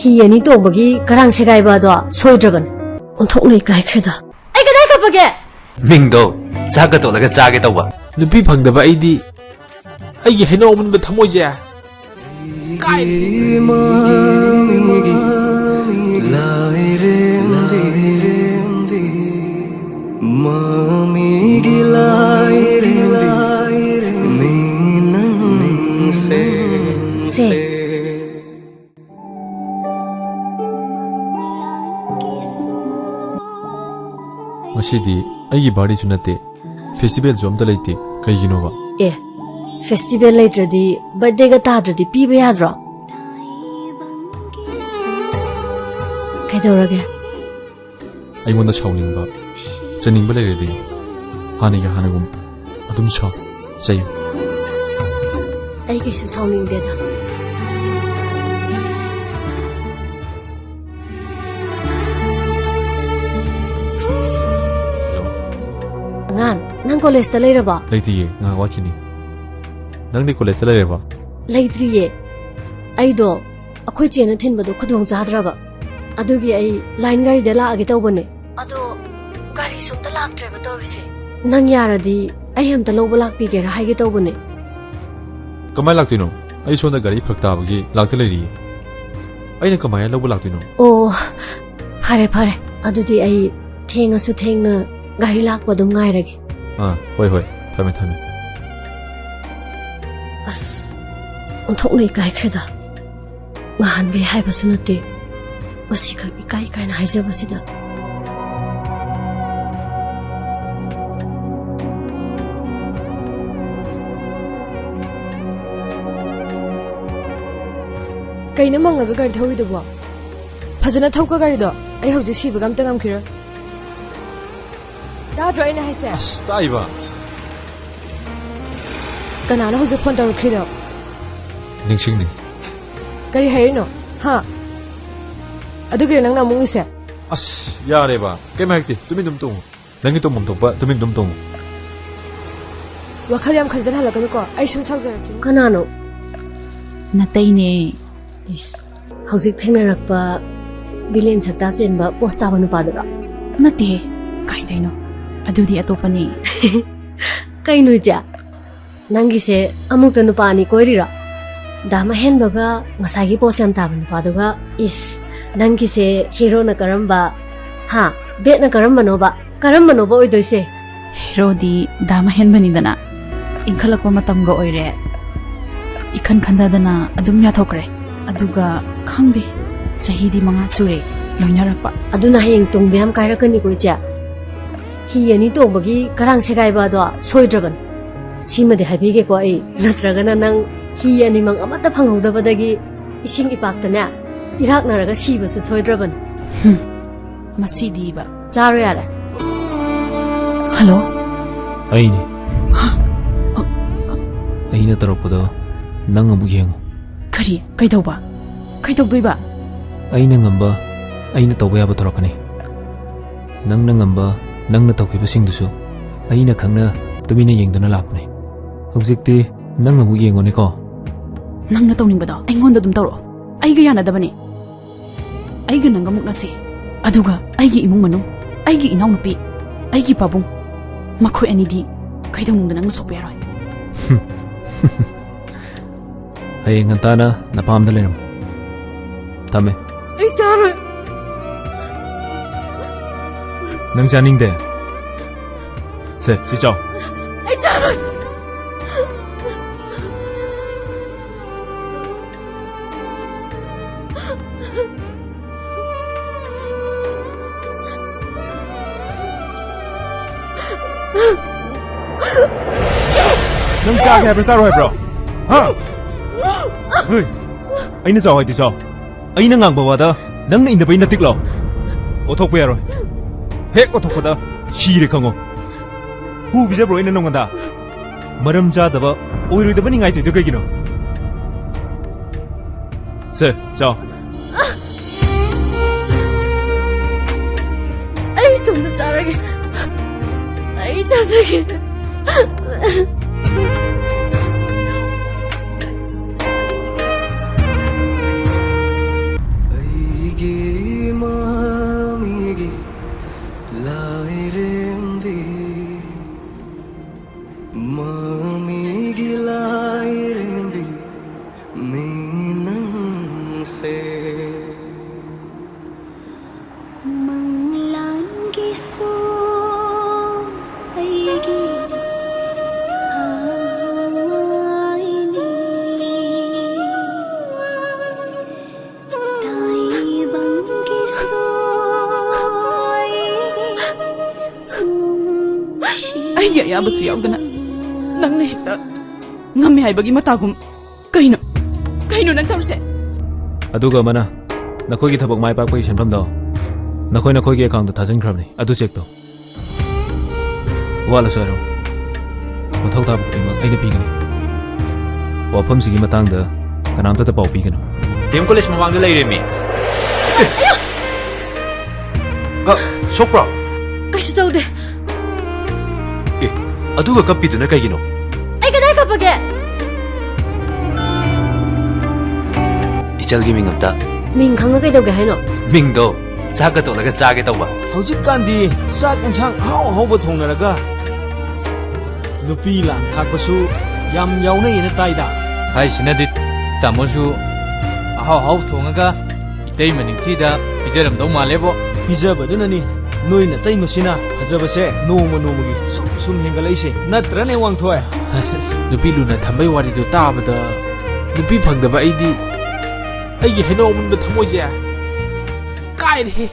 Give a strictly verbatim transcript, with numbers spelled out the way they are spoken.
ꯍꯤ ꯑꯅꯤ ꯇꯣꯡꯕꯒꯤ ꯀꯔꯥꯡ ꯁꯦꯒꯥꯏꯕ ꯑꯗꯣ ꯁꯣꯏꯗ꯭ꯔꯕꯅꯦ꯫ ꯑꯣꯟꯊꯣꯛꯅ ꯏꯀꯥꯏꯈ꯭ꯔꯦꯗ꯫ ꯑꯩ ꯀꯗꯥꯏ ꯀꯞꯄꯒꯦ? ꯃꯤꯡꯗꯣ ꯆꯥꯛꯀ ꯇꯣꯠꯂꯒ ꯆꯥꯒꯦ ꯇꯧꯕ꯫ ꯅꯨꯄꯤ ꯐꯪꯗꯕ ꯑꯩꯗꯤ ꯑꯩꯒꯤ ꯍꯩꯅꯧ ꯑꯃꯨꯟꯕ ꯊꯃꯣꯏꯁꯦ꯫ ꯀꯥꯏ? ꯃꯃꯤꯒꯤ ꯂꯥꯏꯔꯦꯝꯕꯤ, ꯃꯃꯤꯒꯤ ꯂꯥꯏꯔꯦꯝꯕꯤ, ꯅꯪꯁꯦ꯫ ꯁꯦ꯫ ꯉꯁꯤꯗꯤ ꯑꯩꯒꯤ ꯕꯥꯔꯗꯦꯁꯨ ꯅꯠꯇꯦ, ꯐꯦꯁꯇꯤꯚꯦꯜꯁꯨ ꯑꯝꯇ ꯂꯩꯇꯦ꯫ ꯀꯩꯒꯤꯅꯣꯕ? ꯑꯦ, ꯐꯦꯁꯇꯤꯚꯦꯜ ꯂꯩꯇ꯭ꯔꯗꯤ, ꯕꯥꯔꯗꯦꯒ ꯇꯥꯗ꯭ꯔꯗꯤ ꯄꯤꯕ ꯌꯥꯗ꯭ꯔꯣ? ꯀꯩꯗꯧꯔꯒꯦ? ꯑꯩꯉꯣꯟꯗ ꯁꯥꯎꯅꯤꯡꯕ, ꯆꯩꯅꯤꯡꯕ ꯂꯩꯔꯗꯤ ꯍꯥꯟꯅꯒꯤ ꯍꯥꯟꯅꯒꯨꯝ ꯑꯗꯨꯝ ꯁꯥꯎ, ꯆꯩꯌꯨ꯫ ꯑꯩ ꯀꯩꯁꯨ ꯁꯥꯎꯅꯤꯡꯗꯦꯗ꯫ ꯑꯉꯥꯡ, ꯅꯪ ꯀꯣꯂꯦꯖꯇ ꯂꯩꯔꯕꯣ? ꯂꯩꯇꯤꯌꯦ, ꯉꯥꯏꯍꯥꯛ ꯋꯥꯠꯈꯤꯅꯤ꯫ ꯅꯪꯗꯤ ꯀꯣꯂꯦꯖꯇ ꯂꯩꯔꯕꯣ? ꯂꯩꯇ꯭ꯔꯤꯌꯦ꯫ ꯑꯩꯗꯣ ꯑꯩꯈꯣꯏ ꯆꯦꯅ ꯊꯤꯟꯕꯗꯣ ꯈꯨꯗꯣꯡ ꯆꯥꯗ꯭ꯔꯕ, ꯑꯗꯨꯒꯤ ꯑꯩ ꯂꯥꯏꯟ ꯒꯥꯔꯤꯗ ꯂꯥꯛꯑꯒꯦ ꯇꯧꯕꯅꯦ꯫ ꯑꯗꯣ ꯒꯥꯔꯤꯁꯨ ꯑꯝꯇ ꯂꯥꯛꯇ꯭ꯔꯦꯕ ꯇꯧꯔꯤꯁꯦ꯫ ꯅꯪ ꯌꯥꯔꯗꯤ ꯑꯩ ꯑꯝꯇ ꯂꯧꯕ ꯂꯥꯛꯄꯤꯒꯦꯔꯥ ꯍꯥꯏꯒꯦ ꯇꯧꯕꯅꯦ꯫ ꯀꯃꯥꯏꯅ ꯂꯥꯛꯇꯣꯏꯅꯣ? ꯑꯩ ꯁꯣꯝꯗ ꯒꯥꯔꯤ ꯐꯔꯛ ꯇꯥꯕꯒꯤ ꯂꯥꯛꯇ ꯂꯩꯔꯤꯌꯦ꯫ ꯑꯩꯅ ꯀꯃꯥꯏꯅ ꯂꯧꯕ ꯂꯥꯛꯇꯣꯏꯅꯣ? ꯑꯣ, ꯐꯔꯦ, ꯐꯔꯦ꯫ ꯑꯗꯨꯗꯤ ꯑꯩ ꯊꯦꯡꯉꯁꯨ ꯊꯦꯡꯅ ꯒꯥꯔꯤ ꯂꯥꯛꯄ ꯑꯗꯨꯝ ꯉꯥꯏꯔꯒꯦ꯫ ꯑꯥ, ꯍꯣꯏ, ꯍꯣꯏ꯫ ꯊꯝꯃꯦ, ꯊꯝꯃꯦ꯫ ꯑꯁ, ꯑꯣꯟꯊꯣꯛꯅ ꯏꯀꯥꯏꯈ꯭ꯔꯦꯗ꯫ ꯉꯍꯥꯟꯈꯩ ꯍꯥꯏꯕꯁꯨ ꯅꯠꯇꯦ, ꯉꯁꯤꯈꯛ ꯏꯀꯥꯏ ꯏꯀꯥꯏꯅ ꯍꯥꯏꯖꯕꯁꯤꯗ꯫ ꯀꯩꯅꯣ ꯃꯪꯉꯒ ꯒꯥꯔꯤ ꯊꯧꯔꯤꯗꯨꯕꯣ? ꯐꯖꯅ ꯊꯧꯀꯣ ꯒꯥꯔꯤꯗꯣ, ꯑꯩ ꯍꯧꯖꯤꯛ ꯁꯤꯕꯒ ꯑꯝꯇ ꯉꯝꯈꯤꯔꯣꯏ꯫ ꯇꯥꯗ꯭ꯔꯣ ꯑꯩꯅ ꯍꯥꯏꯁꯦ? ꯑꯁ, ꯇꯥꯏꯕ꯫ ꯀꯅꯥꯅꯣ ꯍꯧꯖꯤꯛ ꯐꯣꯟ ꯇꯧꯔꯛꯈ꯭ꯔꯤꯗꯣ? ꯅꯤꯡꯁꯤꯡꯅꯤ꯫ ꯀꯔꯤ ꯍꯥꯏꯔꯤꯅꯣ? ꯍꯥ? ꯑꯗꯨꯒꯤꯔ ꯅꯪꯅ ꯑꯃꯨꯛ ꯉꯤꯁꯦ? ꯑꯁ, ꯌꯥꯔꯦꯕ꯫ ꯀꯩꯝ ꯍꯥꯏꯔꯛꯇꯦ꯫ ꯇꯨꯃꯤꯟ ꯑꯗꯨꯝ ꯇꯣꯡꯉꯨ꯫ ꯅꯪꯒꯤ ꯇꯣꯡꯐꯝ ꯊꯣꯛꯄ ꯇꯨꯃꯤꯟ ꯑꯗꯨꯝ ꯇꯣꯡꯉꯨ꯫ ꯋꯥꯈꯜ ꯌꯥꯝ ꯈꯟꯖꯟꯍꯜꯂꯛꯀꯅꯨꯀꯣ꯫ ꯑꯩ ꯁꯨꯝ ꯁꯥꯎꯖꯔꯛꯁꯤꯅꯤ꯫ ꯀꯅꯥꯅꯣ? ꯅꯇꯩꯅꯦ꯫ ꯏꯁ꯫ ꯍꯧꯖꯤꯛ ꯊꯦꯡꯅꯔꯛꯄ ꯚꯤꯂꯦꯟ ꯁꯛꯇꯥ ꯆꯦꯟꯕ ꯄꯣꯁ ꯇꯥꯕ ꯅꯨꯄꯥꯗꯨꯔꯣ? ꯅꯠꯇꯦꯍꯦ, ꯀꯥꯏꯗꯩꯅꯣ? ꯑꯗꯨꯗꯤ ꯑꯇꯣꯞꯄꯅꯦ꯫ ꯀꯩꯅꯣ ꯏꯆꯦ? ꯅꯪꯒꯤꯁꯦ ꯑꯃꯨꯛꯇ ꯅꯨꯄꯥ ꯑꯅꯤ ꯀꯣꯏꯔꯤꯔꯣ? ꯗꯥꯝ ꯑꯍꯦꯟꯕꯒ ꯉꯁꯥꯏꯒꯤ ꯄꯣꯁ ꯌꯥꯝ ꯇꯥꯕ ꯅꯨꯄꯥꯗꯨꯒ? ꯏꯁ, ꯅꯪꯒꯤꯁꯦ ꯍꯦꯔꯣꯅ ꯀꯔꯝꯕ? ꯍꯥ? ꯕꯦꯠꯅ ꯀꯔꯝꯕꯅꯣꯕ? ꯀꯔꯝꯕꯅꯣꯕ ꯑꯣꯏꯗꯣꯏꯁꯦ? ꯍꯦꯔꯣꯗꯤ ꯗꯥꯝ ꯑꯍꯦꯟꯕꯅꯤꯗꯅ꯫ ꯏꯟꯈꯠꯂꯛꯄ ꯃꯇꯝꯒ ꯑꯣꯏꯔꯦ꯫ ꯏꯈꯟ ꯈꯟꯊꯗꯅ ꯑꯗꯨꯝ ꯌꯥꯊꯣꯛꯈ꯭ꯔꯦ꯫ ꯑꯗꯨꯒ ꯈꯪꯗꯦ, ꯆꯍꯤꯗꯤ ꯃꯉꯥ ꯁꯨꯔꯦ ꯂꯣꯏꯅꯔꯛꯄ꯫ ꯑꯗꯨꯅ ꯍꯌꯦꯡ ꯇꯨꯡꯗ ꯌꯥꯝ ꯀꯥꯏꯔꯛꯀꯅꯤꯀꯣ ꯏꯆꯦ꯫ ꯍꯤ ꯑꯅꯤ ꯇꯣꯡꯕꯒꯤ ꯀꯔꯥꯡ ꯁꯦꯒꯥꯏꯕ ꯑꯗꯣ ꯁꯣꯏꯗ꯭ꯔꯕꯅꯤ꯫ ꯁꯤꯃꯗꯤ ꯍꯥꯏꯕꯤꯒꯦꯀꯣ ꯑꯩ꯫ ꯅꯠꯇ꯭ꯔꯒꯅ ꯅꯪ ꯍꯤ ꯑꯅꯤꯃꯛ ꯑꯃꯠꯇ ꯐꯪꯍꯧꯗꯕꯗꯒꯤ ꯏꯁꯤꯡ ꯏꯄꯥꯛꯇꯅꯦ ꯏꯔꯥꯛꯅꯔꯒ ꯁꯤꯕꯁꯨ ꯁꯣꯏꯗ꯭ꯔꯕꯅꯤ꯫ ꯍꯨꯝ, ꯃꯁꯤꯗꯤꯕ꯫ ꯆꯥꯔꯣ ꯌꯥꯔꯦ꯫ ꯍꯜꯂꯣ? ꯑꯩꯅꯦ꯫ ꯍꯥ? ꯑ, ꯑ꯫ ꯑꯩꯅ ꯇꯧꯔꯛꯄꯗꯣ ꯅꯪ ꯑꯃꯨꯛ ꯌꯦꯡꯉꯨ꯫ ꯀꯔꯤ? ꯀꯩꯗꯧꯕ? ꯀꯩꯗꯧꯗꯣꯏꯕ? ꯑꯩꯅ ꯉꯝꯕ, ꯑꯩꯅ ꯇꯧꯕ ꯌꯥꯕ ꯇꯧꯔꯛꯀꯅꯤ꯫ ꯅꯪꯅ ꯉꯝꯕ, ꯅꯪꯅ ꯇꯧꯈꯤꯕꯁꯤꯡꯗꯨꯁꯨ ꯑꯩꯅ ꯈꯪꯅ ꯇꯨꯃꯤꯟꯅ ꯌꯦꯡꯗꯨꯅ ꯂꯥꯛꯄꯅꯦ꯫ ꯍꯧꯖꯤꯛꯇꯤ ꯅꯪ ꯑꯃꯨꯛ ꯌꯦꯡꯉꯨꯅꯦꯀꯣ꯫ ꯅꯪꯅ ꯇꯧꯅꯤꯡꯕꯗꯣ ꯑꯩꯉꯣꯟꯗ ꯑꯗꯨꯝ ꯇꯧꯔꯛꯑꯣ꯫ ꯑꯩꯒ ꯌꯥꯅꯗꯕꯅꯦ꯫ ꯑꯩꯒ ꯅꯪꯒ ꯃꯨꯛꯅꯁꯦ꯫ ꯑꯗꯨꯒ ꯑꯩꯒꯤ ꯏꯃꯨꯡ ꯃꯅꯨꯡ, ꯑꯩꯒꯤ ꯏꯅꯥꯎꯅꯨꯄꯤ, ꯑꯩꯒꯤ ꯄꯥꯕꯨꯡ, ꯃꯈꯣꯏ ꯑꯅꯤꯗꯤ ꯀꯩꯗꯧꯅꯨꯡꯗ ꯅꯪꯅ ꯁꯣꯛꯄ ꯌꯥꯔꯣꯏ꯫ ꯍꯌꯦꯡ ꯉꯟꯇꯥꯅ ꯅꯄꯥꯝꯗ ꯂꯩꯔꯝꯃꯨ꯫ ꯊꯝꯃꯦ꯫ ꯑꯩ ꯆꯥꯔꯣꯏ꯫ ꯅꯪ ꯆꯥꯅꯤꯡꯗꯦ? ꯁꯦ, ꯁꯤ ꯆꯥꯎ꯫ ꯑꯩ ꯆꯥꯔꯣꯏ꯫ ꯅꯪ ꯆꯥꯒꯦ ꯍꯥꯏꯕ꯭ꯔꯥ, ꯆꯥꯔꯣꯏ ꯍꯥꯏꯕ꯭ꯔꯣ? ꯍꯥ? ꯍꯣꯏ꯫ ꯑꯩꯅ ꯆꯥꯎ ꯍꯥꯏꯗꯤ ꯆꯥꯎ꯫ ꯑꯩꯅ ꯉꯥꯡꯕ ꯋꯥꯗ ꯅꯪꯅ ꯏꯟꯅꯕꯩ ꯅꯇꯤꯛ ꯂꯥꯎ꯫ ꯑꯣꯊꯣꯛꯄ ꯌꯥꯔꯣꯏ꯫ ꯍꯦꯛ ꯑꯣꯊꯣꯛꯄꯗ ꯁꯤꯔꯦ ꯈꯪꯉꯣ꯫ ꯍꯨ ꯄꯤꯖꯕ꯭ꯔꯣ ꯑꯩꯅ ꯅꯉꯣꯟꯗ? ꯃꯔꯝ ꯆꯥꯗꯕ, ꯑꯣꯏꯔꯣꯏꯗꯕ ꯅꯤꯡꯉꯥꯏ ꯇꯧꯏꯗꯣ ꯀꯩꯒꯤꯅꯣ? ꯁꯦ, ꯆꯥꯎ꯫ ꯑꯩ ꯏꯇꯣꯝꯇ ꯆꯥꯔꯒꯦ꯫ ꯑꯩ ꯆꯥꯖꯒꯦ꯫ ꯃꯪꯂꯥꯟꯒꯤꯁꯨ ꯑꯩꯒꯤ ꯊꯋꯥꯏꯅꯤ꯫ ꯇꯥꯏꯕꯪꯒꯤꯁꯨ ꯑꯩꯒꯤ ꯅꯨꯡꯁꯤ ꯑꯩꯒꯤ ꯑꯌꯥꯕꯁꯨ ꯌꯥꯎꯗꯅ ꯅꯪꯅ ꯍꯦꯛꯇ ꯉꯝꯃꯦ ꯍꯥꯏꯕꯒꯤ ꯃꯇꯥꯒꯨꯝ꯫ ꯀꯩꯅꯣ? ꯀꯩꯅꯣ ꯅꯪ ꯇꯧꯔꯤꯁꯦ? ꯑꯗꯨꯒ ꯑꯃꯅ, ꯅꯈꯣꯏꯒꯤ ꯊꯕꯛ ꯃꯥꯏ ꯄꯥꯛꯄꯒꯤ ꯁꯦꯟꯐꯝꯗꯣ ꯅꯈꯣꯏ ꯅꯈꯣꯏꯒꯤ ꯑꯦꯀꯥꯎꯟꯗ ꯊꯥꯖꯤꯟꯈ꯭ꯔꯕꯅꯤ, ꯑꯗꯨ ꯆꯦꯛ ꯇꯧ꯫ ꯋꯥꯠꯂꯁꯨ ꯍꯥꯏꯔꯣ, ꯃꯊꯧ ꯇꯥꯕ ꯈꯨꯗꯤꯡꯃꯛ ꯑꯩꯅ ꯄꯤꯒꯅꯤ꯫ ꯋꯥꯐꯝꯁꯤꯒꯤ ꯃꯇꯥꯡꯗ ꯀꯅꯥꯝꯇꯗ ꯄꯥꯎ ꯄꯤꯒꯅꯨ꯫ ꯗꯤ ꯑꯦꯝ ꯀꯣꯂꯦꯖ ꯃꯃꯥꯡꯗ ꯂꯩꯔꯦꯃꯤ꯫ ꯑ, ꯁꯣꯛꯄ꯭ꯔꯣ? ꯀꯩꯁꯨ ꯇꯧꯗꯦ꯫ ꯑꯦ, ꯑꯗꯨꯒ ꯀꯞꯄꯤꯗꯨꯅ ꯀꯩꯒꯤꯅꯣ? ꯑꯩ ꯀꯗꯥꯏ ꯀꯞꯄꯒꯦ? ꯏꯆꯜꯒꯤ ꯃꯤꯡ ꯑꯝꯇ꯫ ꯃꯤꯡ ꯈꯪꯉ ꯀꯩꯗꯧꯒꯦ ꯍꯥꯏꯅꯣ? ꯃꯤꯡꯗꯣ ꯆꯥꯛꯀ ꯇꯣꯠꯂꯒ ꯆꯥꯒꯦ ꯇꯧꯕ꯫ ꯍꯧꯖꯤꯛꯀꯥꯟꯗꯤ ꯆꯥꯛ ꯌꯦꯟꯁꯥꯡ ꯑꯍꯥꯎ ꯑꯍꯥꯎꯕ ꯊꯣꯡꯅꯔꯒ ꯅꯨꯄꯤ ꯂꯥꯡ ꯊꯥꯛꯄꯁꯨ ꯌꯥꯝ ꯌꯥꯎꯅꯩꯌꯦꯅ ꯇꯥꯏꯗ꯫ ꯍꯥꯏꯁꯤꯅꯗꯤ ꯇꯥꯃꯣꯁꯨ ꯑꯍꯥꯎ ꯑꯍꯥꯎ ꯊꯣꯡꯉꯒ ꯏꯇꯩꯃ ꯅꯤꯡꯊꯤꯗ ꯄꯤꯖꯔꯝꯗꯧ ꯃꯥꯜꯂꯦꯕꯣ꯫ ꯄꯤꯖꯕꯗꯨꯅꯅꯤ ꯅꯣꯏ ꯅꯇꯩꯃꯁꯤꯅ ꯐꯖꯕꯁꯦ ꯅꯣꯡꯃ ꯅꯣꯡꯃꯒꯤ ꯁꯨꯝ ꯁꯨꯝ ꯍꯦꯟꯒꯠꯂꯛꯏꯁꯦ, ꯅꯠꯇ꯭ꯔꯅꯦ, ꯋꯥꯡꯊꯣꯏ? ꯑꯁ, ꯑꯁ, ꯅꯨꯄꯤ ꯂꯨꯅ ꯊꯝꯕꯩ ꯋꯥꯔꯤꯗꯣ ꯇꯥꯕꯗ ꯅꯨꯄꯤ ꯐꯪꯗꯕ ꯑꯩꯗꯤ ꯑꯩꯒꯤ ꯍꯩꯅꯧ ꯑꯃꯨꯟꯕ ꯊꯃꯣꯏꯁꯦ ꯀꯥꯏꯔꯦꯍꯦ꯫